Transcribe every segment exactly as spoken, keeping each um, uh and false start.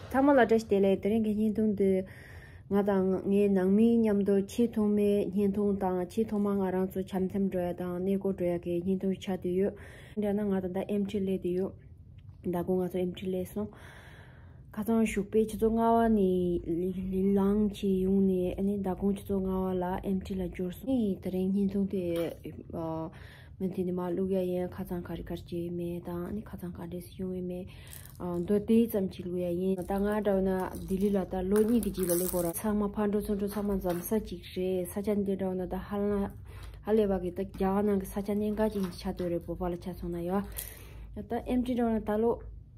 ཚང་མ་ལ་བཀྲ་ཤིས་བདེ་ལེགས། དེ་རིང་གི་བརྙན་ཐུང་འདི་ང་དང་ངའི་ནང་མིའི་མཉམ་དུ་ཆེས་ཐོག་མའི་བརྙན་ཐུང་དང་ཆེས་ཐོག་མ་ང་རང་ཚོ་འཆམ་འཆམ་འགྲོ་ཡ་དང་གནས་སྐོར་འགྲོ་ཡ་གི་བརྙན་ཐུང་ཆགས་བསྡད་ཡོད། འདྲ་ན་ང་དང་ད་ཨེམ་ཊི་སླེབས་བསྡད་ཡོད། མདང་དགོང་ང་ཚོ་ཨེམ་ཊི་སླེབས་སོང་། ཁ་སང་བཞུགས་པའི་ཆུ་ཚོད་ལྔ་པ་ནས་ལི་ལི་ལང་བྱས་ཡོང་ནས་ཨ་ནི་མདང་དགོང་ཆུ་ཚོད་ལྔ་པ་ལ་ཨེམ་ཊི་ལ་འབྱོར་སོང་། ཨ་ནི་དེ་རིང་བརྙན་ཐུང་དེ་ཨ། མི་དེ་ནི་མ་བླུག་ཡ་ཡིན། ཁ་སང་ག་རེ་ག་རེ་བྱས་ཡོད་མེད་དང་ཨ་ནི་ཁ་སང་ག་འདྲས་སེ་ཡོང་ཡོད་མེད། ཨ། མདོར་བསྡུས་ཙམ་ཅིག་བླུག་ཡ་ཡིན། ད་ང་འདྲ་བོ་ན་ལྡི་ལི་ལ་ད་ལོ་གཉིས་ཀྱི་རྗེས་ལ་སླེབས་དགོས་ར། ཚང་མ་ཕར་འགྲོ་ཚུར་འགྲོ་ཚང་མ་འཛོམས་ས་ཅིག་རེད། ས་ཆ་འདི་འདྲ་བོ་ན་ད་ཧ་ལ་ཧ་ལས་པ་གི་ད་རྒྱ་གར་ནང་གི་ས་ཆ་གནད་འགག་ཅིག་ཆགས་བསྡད་རེད། བོད་པ་ལ་ཆ་མཚོན་ན་ཡ། ད་ཨེམ་ཊི་འདྲ་བོ་ན་ད་ལོ།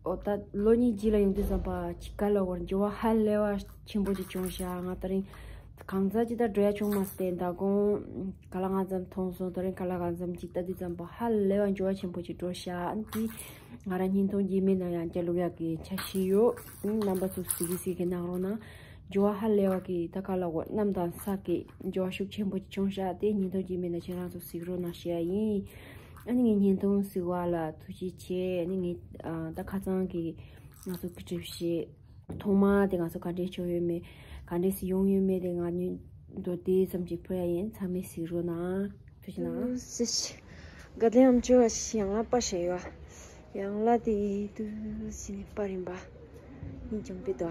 ཨོ་ད་ལོ་གཉིས་རྗེས་ལ་ཡོང་དུས་ཙམ་པ་ཅིག་ག་ལ་བར་འགྱུར་བ་ཧ་ལས་པ་ཆེན་པོ་ཅིག་བྱུང་ཤག་ང་ད་རིང་གང་ཟག་ཅིག་ད་འགྲོ་ཡ་བྱུང་མ་སོང་སྟེ་མདང་དགོང་ག་ལ་གང་འཚམ་མཐོང་སོང་། ད་རིང་ག་ལ་གང་འཚམ་ཅིག་ལྟ་དུས་ཙམ་པ་ཧ་ལས་པ་འགྱུར་བ་ཆེན་པོ་ཅིག་འགྲོ་ཤག་ཨ་ནི་དེ་ང་རང་བརྙན་ཐུང་རྗེས་མའི་ནང་ཡང་བསྐྱར་བླུག་ཡག་གི་འཆར་གཞི་ཡོད། ཨ་ནི་རྣམ་པ་ཚོ་གཟིགས་གི་གཟིགས་གི་གནང་རོགས་གནང་། འགྱུར་བ་ཧ་ལས་པ་གི་ད་ག་ལ་གོ་གནམ་དང་ས་གི་འགྱུར་བ་ཤུགས་ཆེན་པོ་ཅིག་བྱུང་ཤག་དེ་བརྙན་ཐུང་རྗེས་མའི་ནང་ཁྱེད་རང་ཚོ་གཟིགས་རོགས་གནང་ཞུ་ཡ་ཡིན། ཨ་ནི་ངའི་བརྙན་ཐུང་གཟིགས་པ་ལ་ཐུགས་རྗེ་ཆེ། ཨ་ནི་ངའི་ཨ་ད་ཁ་སང་གི་ང་ཚོ་གི་གྲུབ་བྱེད་ཐོག་མ་དེ་ང་ཚོ་ག་འདྲས་བྱུང་ཡོད་མེད། ག་འདྲས་སེ་ཡོང་ཡོད་མེད་དེ་ང་ནི་མདོར་བསྡུས་ཙམ་ཅིག་ཕུལ་ཡ་ཡིན། ཚང་མས་གཟིགས་རོགས་གནང་། ཐུགས་རྗེ་གནང་། ཨུ་སི་ཤི། དགའ་ལྡན་ཨམ་ཅོག་ཡང་ལ་པ་ཞེས་ཡོད། ཡང་ལ་དེ་དུ་ཞི་ནི་པར་ཡིན་པ། ཡིན་ཀྱང་པི་དོ།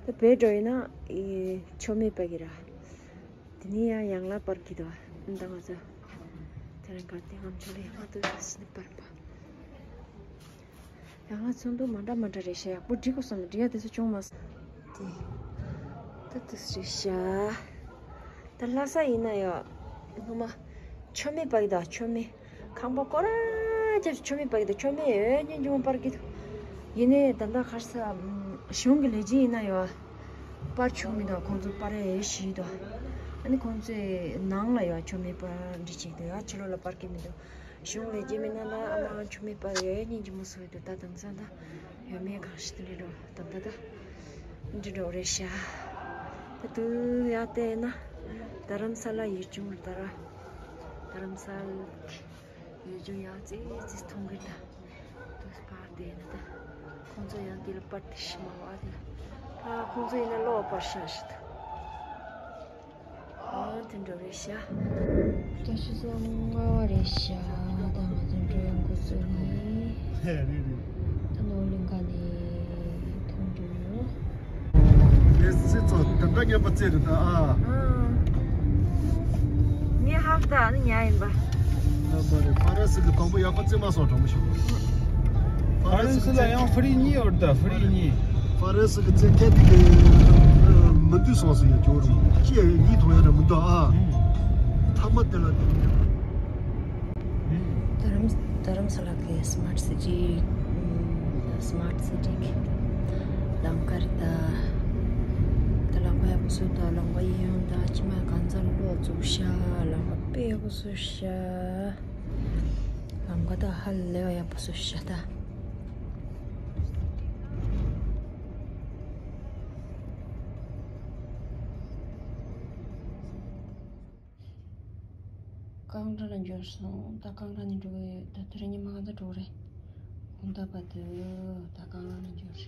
ད་བེད་འགྲོ་ཡིན་ན་ཨི་ཆོ་མེད་པ་གི་ར། དེ་ནས་ཡང་ཡང་ལ་པར་གི་དོ། ད་ང་ཚོ་དེ་རིང་གར་དེ་ངམ་ཆོ་ལེ་ཡང་ལ་དུ་ཞི་ནི་པར་ཡིན་པ། ཡང་ལ་ཚོན་མདོག་མ་འདྲ་མ་འདྲ་རེད་ཤག་ཡག་པོ་བྲིས་དགོས་བསམ་ནས་བྲིས་ཡ་དེ་ཚོ་བྱུང་མ་སོང་། དེ་ད་དུ་ཞིག་ཤག་ད་ལྷ་ས་ཡིན་ན་ཡང་སྔོན་མ་ཆོ་མེད་པ་གི་དོ། ཆོ་མེད། ཁང་པ་སྐོར་ར་རྒྱབ་ཆོ་མེད་པར་གྱི་དང་ཆོ་མེད་འོད་སྙིང་རྗེ་མོ་པར་གྱི་དང་། ཡིན་ནའི་ད་ལྟ་ཁར་ས་གཞུང་གི་ལས་བྱེད་ཡིན་ན་ཡོད། པར་ཆོ་མེད་དང་ཁོང་ཚོ་པར་ཡས་ཞིག་དང་། ཨ་ནི་ཁོང་ཚོའི་ནང་ལ་ཡོད་ཆོ་མེད་པར་འདྲི་ཅིག་དང་ཡོད་ཕྱི་ལོགས་ལ་པར་གྱི་མི་འདུག་གཞུང་ལས་བྱེད་མི་སྣ་ལ་ཨ་མ་ཆོ་མེད་པར་འོད་སྙིང་རྗེ་མོ་བཟོས་འདུག་ད་དེང་སང་ད་ཡོད་མེད་གང་ཤེས་དེ་འདྲ་འགྲོ་ད་ལྟ་ད་འདྲ་འགྲོ་རེད་ཤག་ད་དུ་ཡ་བལྟས་ན་རྡ་རམ་ས་ལ་ཡུལ་ལྗོངས་རྡ་ར། རྡ་རམ་ས་ལ་ཡུལ་ལྗོངས་ཡག་ཙི་ཙི་མཐོང་གི་ད། དུ་པར་དེ་ནི་ད། ཁོང་ཚོ་ཡང་དེ་ལ་པར་དེ་ཤི་མ་བ་དེ་ལ། ཨ་ཁོང་ཚོ་ཡིན་ན་ལོག་པར་ཤ་ཤི་ད། ཨ་དེ་འདྲ་རེད་ཤག་ད་ཆུ་ཚོད་ལྔ་པ་རེད་ཤག་ད་ང་ཚོ་འགྲོ་ཡོང་འགོ་ཚུགས་ནི། ཧེ་རེད་རེད། ད་ནོར་གླིང་ཁ་ནས་མཐོང་རྒྱུ་ཡོད། ངས་སི་ཚོ་དེ་འདྲ་ངན་པ་བཙལ་རེད་ད་ཨ། ངས་ཧབ་ད་ནི་ཉ་ཡིན་པ། ཨ་མ་རེད། ཧྥ་རན་སི་གི་དང་པོ་ཡག་པོ་བཙལ་མ་སོང་གྲོགས་མོ་ཞིག་ཧྥ་རན་སི་ལ་ཡང་ཧྥི་རི་གཉིས་ཡོད་ད། ཧྥི་རི་གཉིས། ཧྥ་རན་སི་གི་བཙལ་མཁན་དེ་གི་མི་འདུག་སོང་སོང་ཡ་ཅོ་རུ་ཅི་ཡ་གཉིས་མཐོང་ཡ་ར་མི་འདུག་ཨ། ཐ་མ་དེ་ལ་དེ། རྡ་རམ་རྡ་རམ་ས་ལ་གི་སི་མཱར་ཊི་སི་ཊི། སི་མཱར་ཊི་སི་ཊི་གི་ལམ་ཁ་རེད་ད། ད་ལམ་ཁ་ཡག་པོ་བཟོས་ད། ལམ་ཁ་གཡས་གཡོན་ད་ཕྱི་མ་གང་ཚང་ལོག་བཙུགས་ཤག་ལམ་ཁ་དཔེ་ཡག་པོ་བཟོས་ཤག་ལམ་ཁ་ད་ཧ་ལས་པ་ཡག་པོ་བཟོས་ཤག་ད། ཀང་ཀྲ་ལ་འབྱོར་སོང་། ད་ཀང་ཀྲ་ནས་འགྲོ་གི་ཡོད། ད་དེ་རིང་ཉི་མ་གང་ཚ་འགྲོ་གི་རེད། ཨུ་ད་པ་དུ་ད་ཀང་ཀྲ་ནས་འབྱོར་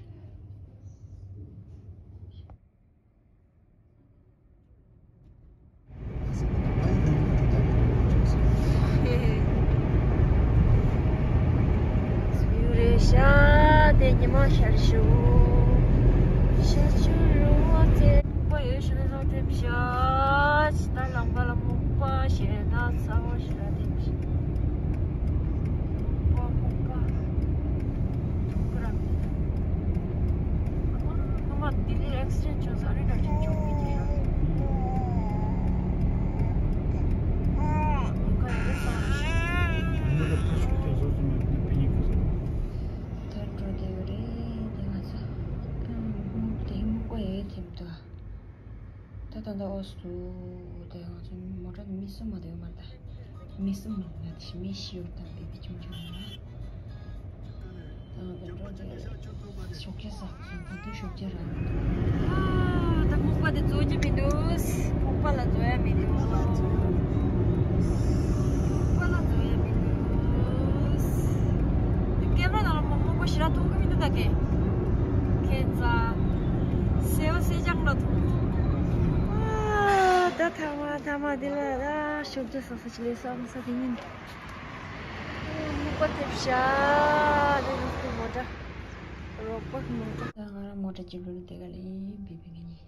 རེད། ཡུ་རེ་ཤ་དེ་ཉི་མ་ཤར་ཤུ། ཤར་ཤུ་རུ་བ་ཚེ། པ་ཡོད་ཤུ་ནི་ཚོ་ཐེབས་ཤ། ད་ལམ་ཁ་ལ་སྨུག་པ་ཞེ་ན་ཚ་བ་ཞེ་ན་ཐེབས་ཤ། སྨུག་པ་སྨུག་པ། སྨུག་པ་ར་མི་འདུག་ཨ་མ་ལྡི་ལིར་ཨེག་སི་ཌེན་ཊི་བྱུང་ས་རེད་ད་ཅིག་ཅུང་མི་འགྱུར་ར། སྨུག་པ་ཡོད་རེད་ས་ར་ཤ། ད་འགྲོ་བསྡད་ཡོད་རེད་དེ་ང་ཚོ། སྨུག་དེ་སྨུག་པ་ཡོད་ཐེབས་འདུག་ད་ད་ད་ཨོ་སུ་དེ་ང་ཚོ་མོ་ཊ་མི་གསུམ་མ་དེ་མ་ད་མི་གསུམ་མ་ད་དེ་མི་ཤི་ཡོད་ད་དེ་དེ་ཆུང་ཆུང་མ་ད་ད་འགྲོ་དེ་ཤོག་ཆ་ཟ་སོང་ད་དེ་ཤོག་ཆ་ར་ད་སྨུག་པ་དེ་བཟོ་རྒྱུ་མི་འདུག་སྨུག་པ་ལ་བཟོ་ཡ་མི་འདུག་སྨུག་པ་ལ་བཟོ་ཡ་མི་འདུག་དེ་ཀེམ་ར་ནང་ལ་སྨུག་པ་ཞེ་དྲག་མཐོང་གི་མི་འདུག་ད་ཀེ་ཁྱེད་ཚ། ལྕང་ལ་ཐུག་ཨ། ད་ཐ་མ་ཐ་མ་འདི་ལ་ཨ་ཤོག་བྱ་ཟ་ས་ཅི་ལས་བསམ་ས་དེ་ཉིན། སྨུག་པ་ཐེབས་ཤག་དེ་རོགས་པ་མོ་ཊ། རོགས་པ་མོ་ཊ། ད་ང་རང་མོ་ཊ་ཅིག་ལོ་ལ་དེ་ག་ལ་ཡིན་བི་བི་ངེད་གཉིས།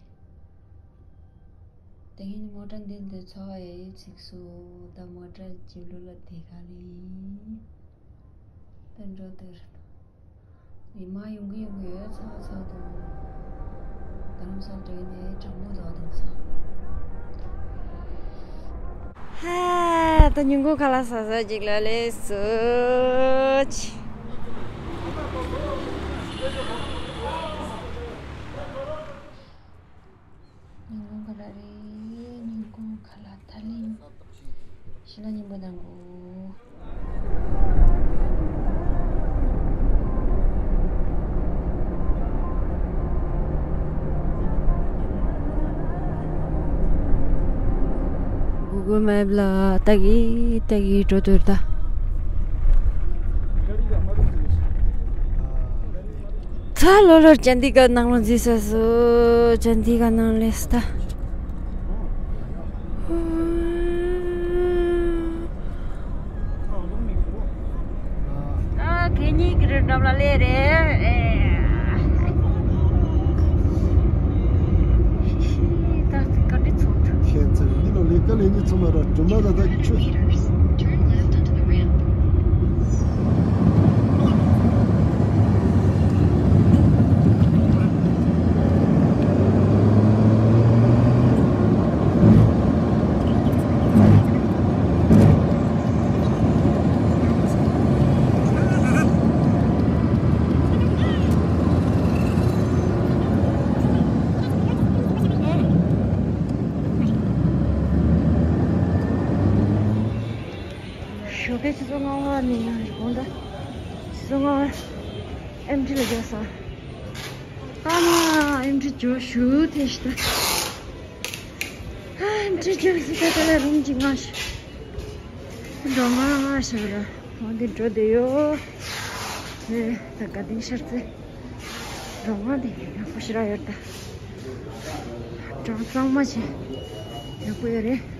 དེ་ཡིན་མོ་ཊ་འདི་འདི་ཚོ་ཨེ་ཚིགས་སུ་ད་མོ་ཊ་ཅིག་ལོ་ལ་དེ་ག་ལ་ཡིན། ད་འགྲོ་དེར། ཉི་མ་ཡོང་གི་ཡོང་གི་ཡོད་ཚ་ཚ་དང་། རྡ་རམ་ས་ལ་འགྲོ་ཡི་ནས་གྲང་མོ་འདུག་དེང་སང་། ཧ། ད་ཉིན་གུང་ཁ་ལག་ཟ་ཟ་ཅིག་ལ་ལས་སུ་ཆི། ཉིན་གུང་ཁ་ལག་རེད། ཉིན་གུང་ཁ་ལག་ད་ལན་ཤི་ལ་ཉིན་པོ་དང་གོ། Google Map ལ་ལྟ་གི་ལྟ་གི་འགྲོ་འདོད་ད། ཚ་ལོ་ལོར་ཅན་དི་ག་ནང་ལོ་འཛི་ས་སོ་ཅན་དི་ག་ནང་ལས་ད། ད་གད་སྙིགས་ཀྱི་རི་འགྲམ་ལ་སླེབས་རེད། ཨེ། ཤི་ཤི། ད་ག་འདྲ་ཚོགས་ཐུབ། ཁྱེད་ཚོས་འདི་ལོ་ལས་ཀ་ལས་ཉིན་ཚང་མ་ར་གྲུ་མ་ད་ད་ཆུ། ཞོགས་ཀས་ཆུ་ཚོད་ལྔ་པ་ནས་ཡང་དགོང་དག་ཆུ་ཚོད་ལྔ་པ་ཨེམ་ཊི་ལ་རྒྱག་སོང་། ཨ་མ་ཨེམ་ཊི་འཇོག་ཞུ་ཐེ་ཤི་ད། ཨེམ་ཊི་འཇོག་ཞུ་ད་ད་ལ་རུམ་གྱི་ང་ཞུ། འགྲོ་ང་ཞུ་ར་འོ་འདི་འགྲོ་བསྡད་ཡོད། ཨེ་ད་དགའ་ལྡན་ཤར་རྩེ། རོང་བ་འདི་ཡག་པོ་ཞེ་དྲག་ཡོད་ད། གྲོང་གཙང་མ་ཞིག་ཡག་པོ་ཡོད་རེད།